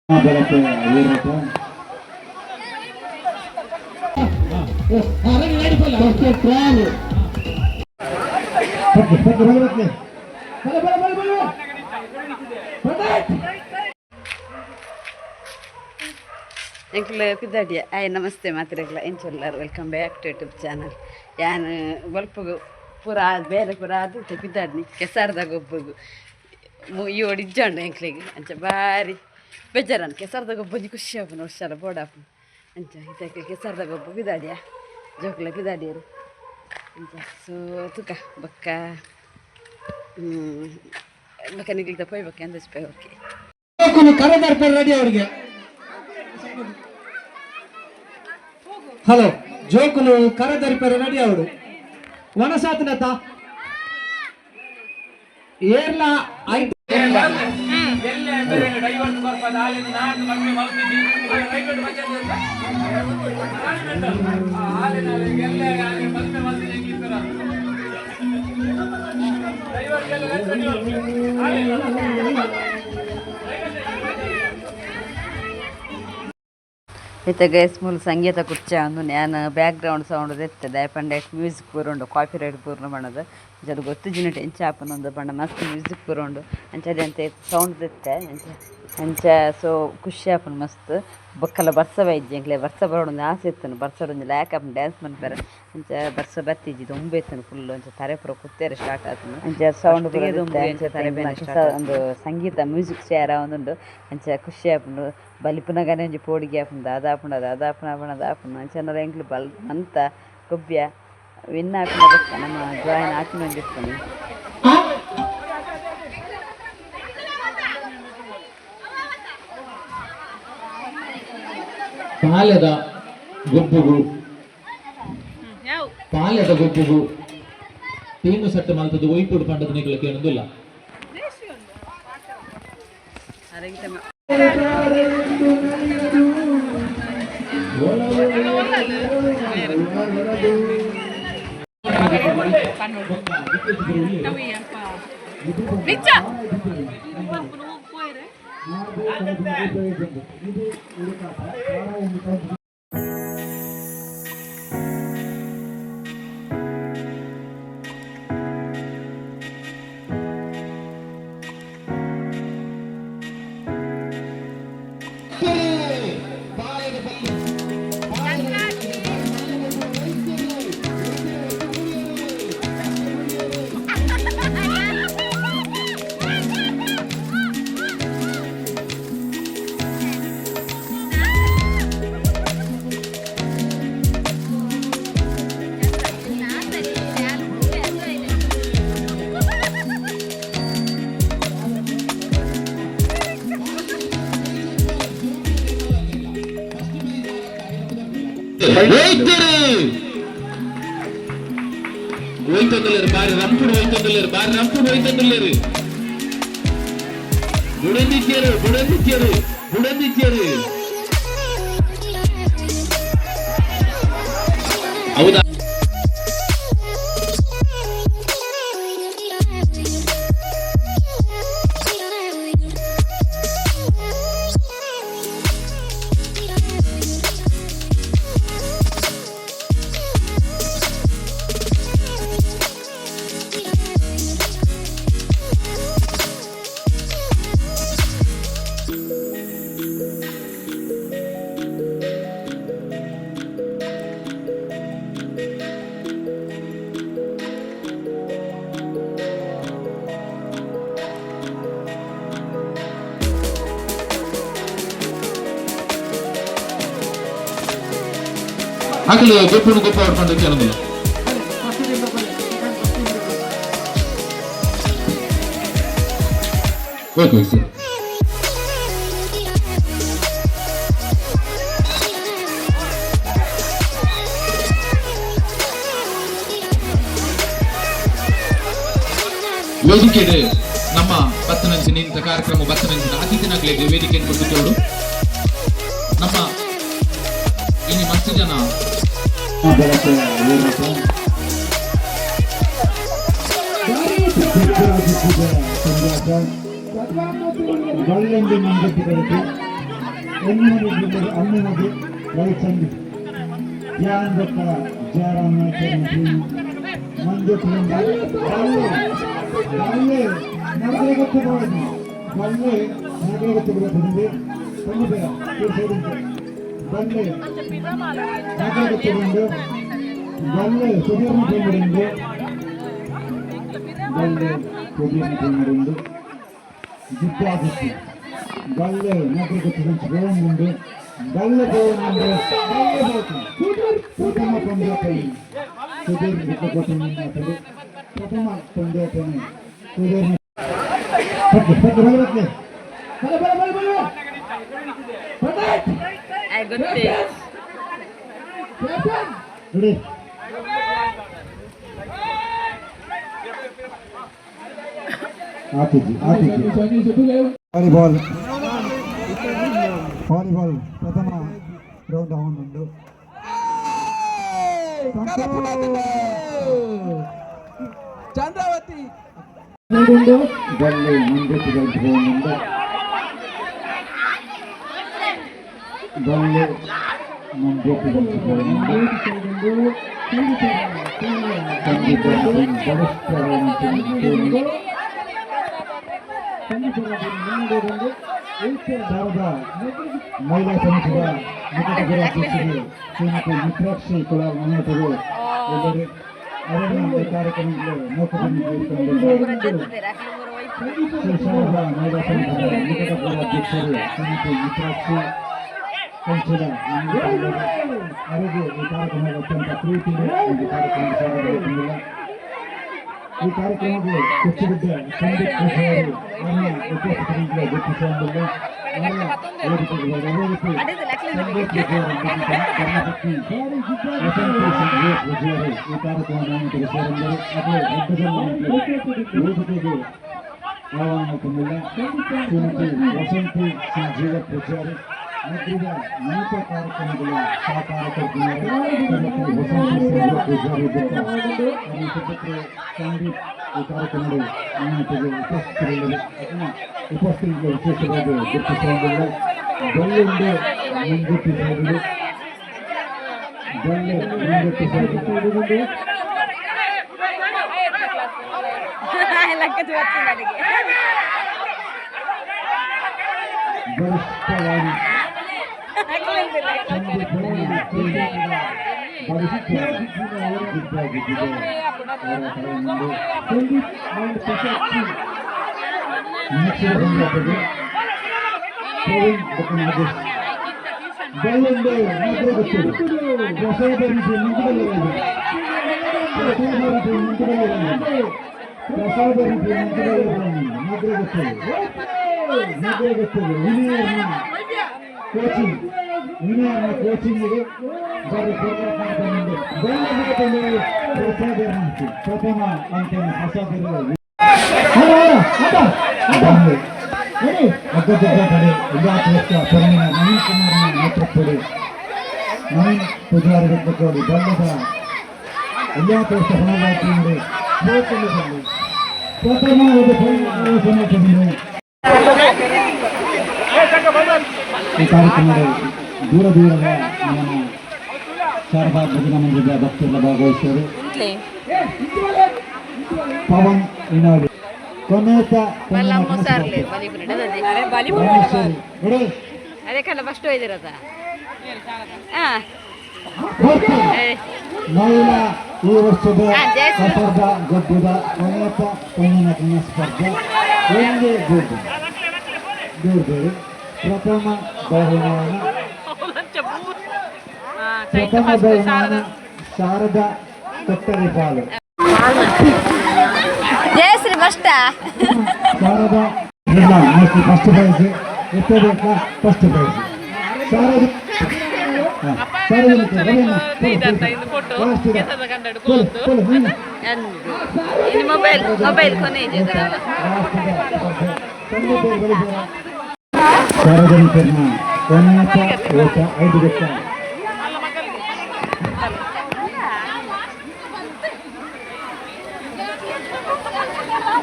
ಬಳಕೆ Veerappa. First trial. ಪಕ್ಕೆ, ಪಕ್ಕೆ, ಬಲೆ, ಬಲೆ. ಬಲೆ, ಬಲೆ, ಬಲೆ, ಬಲೆ. ಬಲೆ. ಎಂಕ್ಲ ಪಿದಾಡಿಯ ಆಯ್ namaste ಮಾತ್ರೆಗ್ಲ ಎಂಚೊಲ್ಲಾರ್. Welcome back to YouTube channel. ಯಾನ್ ಬಲ್ಪುಗು ಪೂರ ಬೇಲೆ ಪೂರ ಅದು ಪಿದಾಡ್ನಿ ಕೆಸಾರ್ದ ಗೊಬ್ಬಗು ಈ ಓಡಿ ಇಜ್ಜಾಂಡ ಎಂಕ್ಲೆಗ್. ಅಂಚ ಬಾರಿ ಬೇಜಾರನ್. ಕೆಸರ್ದ ಗೊಬ್ಬೊಂಜಿ ಖುಷಿ ಆಪುಂಡು, ವರ್ಷಲ ಬೋಡಾಪುಂಡು. ಅಂಚ ಇತ್ತಕ್ಕೆ ಕೆಸರ್ದ ಗೊಬ್ಬು ಪಿದಾಡಿಯ, ಜೋಕುಲ ಪಿದಾಡಿಯರು. ಅಂಚ ಸೊ ತುಕ ಬೊಕ್ಕ ಬೊಕ್ಕ ನಿಗ್ಲಿದ ಪೋಯ್ ಬೊಕ್ಕ ಅಂದಜ್ ಪೋಯ್. ಓಕೆ. ಜೋಕುಲು ಕರೆದರ್ಪೆ ರೆಡಿ ಅವರಿಗೆ. ಹಲೋ, ಜೋಕುಲು ಕರೆದರ್ಪೆರೆ ರೆಡಿ ಅವರು. ವನಸಾತನತ ಏರ್ಲ ಐಟ್. ಡೈವರ್ಸ್ ಬರ್ಪದ ಆಲಿನ ನಾಡು ಮದ್ವೆ ಮಲ್ತಿದ್ದಿ ಪ್ರೈವೇಟ್ ಬಚ್ಚ ಆಲಿನ ಎಲ್ಲ ಮದ್ವೆ ಮಲ್ತಿದ್ದಿ ಹೆಂಗಿರ್ತಾರ ಡೈವರ್ಸ್ ಎಲ್ಲ ಆಲಿನ. ಇತ್ತೆ ಗೈಸ್, ಮೂಲು ಸಂಗೀತ ಕುರ್ಚಿ ಅಂದು ಯಾನ್ ಬ್ಯಾಕ್ ಗ್ರೌಂಡ್ ಸೌಂಡ್ ದೆತ್ತದೆ ಪಂಡ ಮ್ಯೂಸಿಕ್ ಪೂರ ಉಂಡು, ಕಾಪಿ ರೈಟ್ ಪೂರ್ಣ ಪಂಡದು. ಅಂಚ ಅದು ಗೊತ್ತುಜಿನಟ್ ಎಂಚ ಆಪುನಂದು ಪಂಡ ಮಸ್ತ್ ಮ್ಯೂಸಿಕ್ ಪೂರ ಉಂಡು. ಅಂಚ ಅದೇ ಅಂತೆ ಸೌಂಡ್ ದೆತ್ತೆ. ಅಂಚ ಅಂಚ ಸೊ ಖುಷಿ ಆಪುಂಡು ಮಸ್ತ್. ಬೊಕ್ಕಲ ಬರ್ಸ ಬೈದ್ಜಿ ಎಂಕ್ಲೆ. ಬರ್ಸ ಬರೋಡೊಂದು ಆಸೆ ಇತ್ತುಂಡು, ಬರ್ಸಡ್ ಒಂಜಿ ಲ್ಯಾಕ್ ಆಪುಂಡು ಡ್ಯಾನ್ಸ್ ಮನ್ಪೆರೆ. ಅಂಚ ಬರ್ಸ ಬತ್ತಿಜಿ, ದೊಂಬು ಇತ್ತುಂಡು ಫುಲ್. ಅಂಚ ತರೆ ಪೂರ ಕುತ್ತೆರೆ ಸ್ಟಾರ್ಟ್ ಆತುಂಡು. ಅಂಚ ಸೌಂಡ್ ಪೂರ ದೆತ್ತೆ. ಅಂಚ ತರೆ ಬೇನೆ ಒಂದು ಸಂಗೀತ ಮ್ಯೂಸಿಕ್ ಚೇರ್ ಆವೊಂದುಂಡು. ಅಂಚ ಖುಷಿ ಆಪುಂಡು. ಬಲಿಪುನಗನೆ ಒಂಜಿ ಪೋಡಿಗೆ ಆಪುಂಡು, ದಾದ ಆಪುಂಡು ಅದು ಅದಾಪುಂಡು ಆಪುಂಡು ಅದು ಆಪುಂಡು. ಅಂಚ ಎಂಕ್ಲು ಬಲ್ ಮಂತ ಗೊಬ್ಬ್ಯ ವಿನ್ ಆಪಿನ ಬೊಕ್ಕ ನಮ್ಮ ಜಾಯಿನ್ ಆಪಿನ ಒಂಜಿ ಇಪ್ಪುನಿ. ಪಾಲೆದ ಗೊಬ್ಬುಗು, ಪಾಲೆದ ಗೊಬ್ಬುಗು ಟೀಮ್ ಸೆಟ್ ಮಲ್ತದ್ದು ಒಯ್ಪುಡು ಪಂಡದ ನಿಕಲ ಕೇನೊಂದುಲ್ಲ. ಅರೆಗಿತ. ಒಯ್ತರು ಒಯ್ತೊಂದುಲ್ಲೇರು, ಬಾರಿ ರಂಪುಡು ಒಯ್ತೊಂದುಲ್ಲೇರು, ಬಾರಿ ರಂಪುಡು ಒಯ್ತೊಂದುಲ್ಲೇರು. ಬುಡಂದಿಚ್ಚೇರು, ಬುಡಂದಿಚ್ಚೇರು, ಬುಡಂದಿಚ್ಚೇರು. ಹೌದಾ? ಅಕಲು ಗೊಬ್ಬುನು ಗೊಬ್ಬ ಹೊಡ್ಕೊಂಡು ಕೇಳೋದಿಲ್ಲ. Okay sir. ವೇದಿಕೆಡ್ ನಮ್ಮ ಬತ್ತನಂಚಿನ ಇಂಥ ಕಾರ್ಯಕ್ರಮ ಬತ್ತನಂಚಿನ ಅತಿಥಿನಗಳಿಗೆ ವೇದಿಕೆಯನ್ನು ಕೊಟ್ಟು ನಮ್ಮ ಇನ್ನು ಮಸ್ತ್ ಜನ. ಬಳಕೆ ವೀರಪ್ಪ. ಸಂಜಾತ ಬಳ್ಳೆಂದು ಮಂಗಟ್ಟಿಗಳಿಗೆ. ಎನ್ನುವುದು ಅನ್ನುವುದು ರವಿಚಂದ್ರ ಧ್ಯಾನ್ ದತ್ತ ಜಯರಾಮ್ ಮಂಜು ಬಲ್ಲೆ ನಗರಗೊತ್ತು ಬಲ್ಲೆ ನಗರಗೊತ್ತು ಬಂದು ಬಲ್ಲೆ ನಗರಗೊತ್ತು ಬಂದು ಬಲ್ಲೆ ಸುಧೀರ್ನ ಬಂದು ಬಲ್ಲೆ ಸುಧೀರ್ನ ಬಂದು ಜಿದ್ದಾಗಿತ್ತು ಬಲ್ಲೆ ನಗರಗೊತ್ತು ಬಂದು ಬಲ್ಲೆ ಬಂದು ಬಲ್ಲೆ ಬೇಕು ಪ್ರಥಮ ಪಂದ್ಯಾಪಣಿ ಸುಧೀರ್ ಮಾತಡು ಪ್ರಥಮ ಪಂದ್ಯಾಪಣಿ ಸುಧೀರ್ ಪಕ್ಕೆ ಪಕ್ಕೆ ಬಲೆ ಬಕ್ಕೆ ಬಲೆ ಬಲೆ ಬಲೆ ಬಲೆ ಗೊತ್ತೇ. ರೆಡಿ. ಆತಿಥ್ಯ ಆತಿಥ್ಯ ವಾಲಿಬಾಲ್ ವಾಲಿಬಾಲ್ ಪ್ರಥಮ ರೌಂಡ್ ಉಂಟು. ಚಂದ್ರಾವತಿ. ಬಲ್ಲೆ ಮುಂದಕ್ಕೆ ಬಂದು ಬಲ್ಲೆ ಮುಂದಕ್ಕೆ ಬಂದು ಶಾರದಾ ಮಹಿಳಾ ಸಮಿತಿಯ ನಿಕಟ ಅಧ್ಯಕ್ಷರು ಶ್ರೀಮತಿ ಮಿತ್ರಾಕ್ಷಿ ಕುಲಾಲ್ ಮನೆಯವರು ಎಲ್ಲರೂ ಅವರನ್ನು ಈ ಕಾರ್ಯಕ್ರಮಕ್ಕೆ ನೌಕರನ್ನು ಶ್ರೀ ಶಾರದಾ ಮಹಿಳಾ ಸಮಿತಿಯ ನಿಕಟ ಅಧ್ಯಕ್ಷರು ಶ್ರೀಮತಿ ಮಿತ್ರಾಕ್ಷಿ ಕಂಚದ ಅವರಿಗೆ ಈ ಕಾರ್ಯಕ್ರಮದ ಅತ್ಯಂತ ಪ್ರೀತಿ ಇದೆ. ಈ ಕಾರ್ಯಕ್ರಮ ಸಾಗಬೇಕಿಲ್ಲ. ಈ ಕಾರ್ಯಕ್ರಮಕ್ಕೆ ಕೊಚ್ಚಿಬಿದ್ದ ಸಂದೀಪ್ ಪೂಜಾರಿ ಅವರನ್ನ ಉಪಸ್ಥಿತರಿಗೆ ಗುರುತಿಸಿಕೊಂಡಿಲ್ಲ. ಅವರ ವೇದಿಕೆಗೆ ಅದೇ ರೀತಿ ಸಂದೀಪ್ ಪೂಜಾರಿ ಧರ್ಮಪತ್ನಿ ವಸಂತಿ ಸಂಜೀವ್ ಪೂಜಾರಿ ಈ ಕಾರ್ಯಕ್ರಮವನ್ನು ಸೇರಿದರು. ಅದು ದೊಡ್ಡ ವೇದಿಕೆಗೆ ಆಹ್ವಾನ ಕೊಂಡಿಲ್ಲ. ಶ್ರೀಮತಿ ವಸಂತಿ ಸಂಜೀವ ಪೂಜಾರಿ ನಗರದ ಅನೇಕ ಕಾರ್ಯಕ್ರಮಗಳ ಸಹಕಾರ ಕೊಟ್ಟಿದ್ದಾರೆ. ಶ್ರೀಮತಿ ವಸಂತಿ ಸಂಜೀವ ಪೂಜಾರಿ ದತ್ತ ಅವರ ಸುಪುತ್ರ ಸಂದೀಪ್ ಈ ಕಾರ್ಯಕ್ರಮದ ಮಾನ್ಯತೆಗೆ ಉಪಸ್ಥಿತರಿಲ್ಲದೆ ಉಪಸ್ಥಿತಿಗೆ ವಿಶೇಷವಾಗಿ ಗುರುತಿಸಿಕೊಂಡಿಲ್ಲ. ಬಲ್ಲೆಂದು ಮುಂಗುಟ್ಟಿ ಸಾಗಿದೆ, ಬಲ್ಲೆ ಮುಂಗುಟ್ಟಿ ಸಾಗಿದೆ. ಬಲಿಷ್ಠವಾಗಿ ಬಲಿಷ್ಠ ಜಿದ್ದಾಗಿದ್ದಿದೆ ಅವರ ತಲೆ ಮುಂದೆ. ನೆಕ್ಸ್ಟ್ ಬಂದಾತದೆ ಪ್ರವೀಣ್ ಬೊಕ್ಕ ನಾಗೇಶ್. ಬಲ್ಲೆಂದು ನಗರಗೊತ್ತು ಪ್ರಸಾದರಿಗೆ ಮುಂದುವರೆಯಿದೆ. ಪ್ರಸಾದರಿಗೆ ಮುಂದುವರೆಯಿದೆ. ಪ್ರಸಾದರಿಗೆ ಮುಂದುವರೆಯಿದೆ. ನಗರಗೊತ್ತು ನಗರಗೊತ್ತು ವಿನಯರ್ನ ಕೋಚಿಂಗ್, ವಿನಯರ್ನ ಕೋಚಿಂಗ್ ಇದೆ. ಬಾರಿ ಬಂದು ಬಲ್ಲೆಂದು ಪ್ರಸಾದರ್ನ ಪ್ರಥಮ ಅಂಕನ ಪ್ರಸಾದರು. ಅಗ್ಗಜಗ್ಗ ಕಡೆ ಇಲಾಖೆಯ ಪರ್ಣಿನ ನವೀನ್ ಕುಮಾರ್ನ ನೇತೃತ್ವದಲ್ಲಿ ನವೀನ್ ಪೂಜಾರಿ ಬೆಕ್ಕಕೋಡಿ ಬಲ್ಲದ ಇಲಾಖೆಯ ಹೊಣೆಗಾರಿಕೆಯಿಂದ ಪ್ರಥಮ ಸಮರ್ಪಣೆ. ಈ ಕಾರ್ಯಕ್ರಮದ ದೂರ ದೂರದ ನಮ್ಮ ಶಾರದಾ ಭಜನಾ ಮಂದಿರದ ಭಕ್ತರೆಲ್ಲ ಭಾಗವಹಿಸಿದರು. ಪವನ್ ಇನಾಡಿ ಕೊನೆತ. ಅದೇ ಕಲ್ಲ ಫಸ್ಟ್ ಒಯ್ದಿರೋದ. ಮಹಿಳಾ ಈ ವರ್ಷದ ಸ್ಪರ್ಧಾ ಗದ್ಯದ ಕೊನೆತ ಕೊನೆಯ ಸ್ಪರ್ಧೆ ಒಂದೇ ದೂರ ದೂರ ಬೇರೆ. ಪ್ರಥಮ ಬಹುಮಾನ, ಪ್ರಥಮ ಬಹುಮಾನ ಶಾರದಾ ಕೊಟ್ಟರಿಪಾಲು. ಜಯಶ್ರೀ ಫಸ್ಟಾ? ಶಾರದಾ ಇಲ್ಲ, ನೆಕ್ಸ್ಟ್ ಫಸ್ಟ್ ಪ್ರೈಸ್ ಎತ್ತಬೇಕಾ? First prize Sharada. Mobile mobile ಕೊನೆ ಇದೆ. ಸಾರ್ವಜನಿಕರನ್ನ ಕೊನೆಯ ಓಟ 5 ಬೆಟ್ಟ.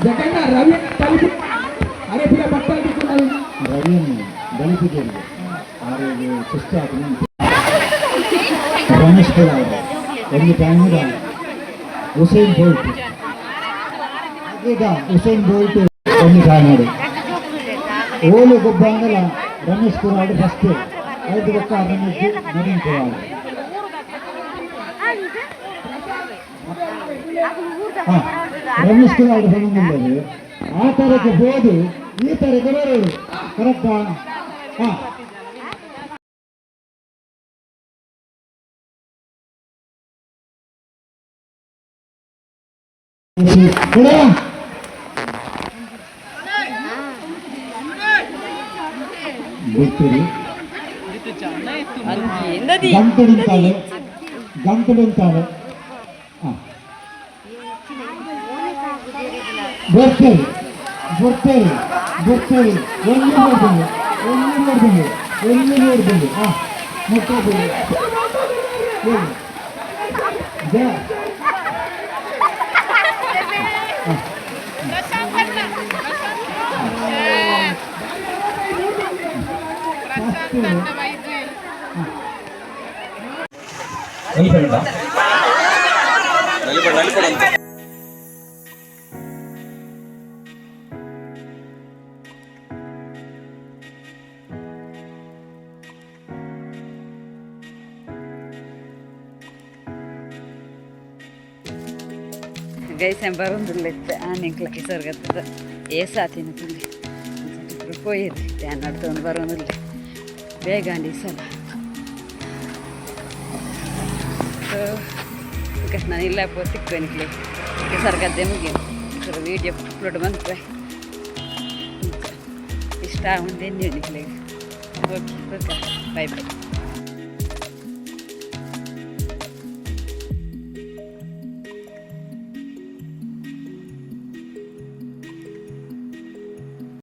ಜಗನ್ನ ರವಿ ತಲುಪಿ ಅರೆ ಬಿಡ ಬಟ್ಟ. ರವಿಯನ್ನು ಬಲಿಪುಜಾರಿಗೆ. ಆರೋಗ್ಯ ಸುಸ್ತಾದ. ರಮೇಶ್ ಕುಲಾಲ್ ಒಂದು ಟೈಮ್, ಉಸೇನ್ ಬೋಲ್ಟ್. ಈಗ ಉಸೇನ್ ಬೋಲ್ಟ್ ಒಂದು ಟೈಮ್. ಓಲು ಗೊಬ್ಬ ಅಂದಲ ರಮೇಶ್ ಕುಲಾಲ್ ಫಸ್ಟ್. ಐದು ಬೊಕ್ಕ ರಮೇಶ್ ನವೀನ್ ಕುಲಾಲ್. ಹಾ, ರಮೇಶ್ ಕುಲಾಲ್ ಬಂದಿಲ್ಲದು. ಆ ತರಕ್ಕೆ ಬೋದು, ಈ ತರಕ್ಕೆ ಬರೋದು, ಕರೆಕ್ಟಾ? ಹಾ. ಕೊಡ. ಬಿಡ್ತೀರಿ. ಎಂದದಿ? ಗಂಟೆಡುಂತಾಳೆ, ಗಂಟೆಡುಂತಾಳೆ. ಹಾಂ, ಬರ್ತೀರಿ, ಬರ್ತೀರಿ, ಬರ್ತೀರಿ. ಒಂದು ನೋಡ್ತೀನಿ, ಒಂದು ನೋಡ್ತೀನಿ, ಒಂದು ನೋಡ್ತೀನಿ. ಹಾಂ, ಮುಟ್ಟಾತೀನಿ. ಜಯ. ನಿಲ್ಬೇಡ. ಗೈಸ್, ಬರೋದಿಲ್ಲ ಇತ್ತೆ. ಆ ನಿಂಕ್ಲ ಕಿಸರ್ಗತ್ತದ ಏಸಾತಿನ ತುಳಿ ಪೋಯಿರಿ. ಧ್ಯಾನ ನಡ್ತೊಂದು ಬರೋದಿಲ್ಲ. ಬೇಗ ಅಂಡಿ ಈ ಸಲ. ಸೊ ನಾನು ಇಲ್ಲ ಪೋ ತಿಕ್ಕು ನಿಕ್ಲೆ ಕೆಸರ್ಗದ್ದೆ ಮುಗಿಯ ವೀಡಿಯೋ ಅಪ್ಲೋಡ್ ಬಂತು. ಇಷ್ಟ ಒಂದೇನು ನಿಕ್ಲೆ. Okay, bye boy.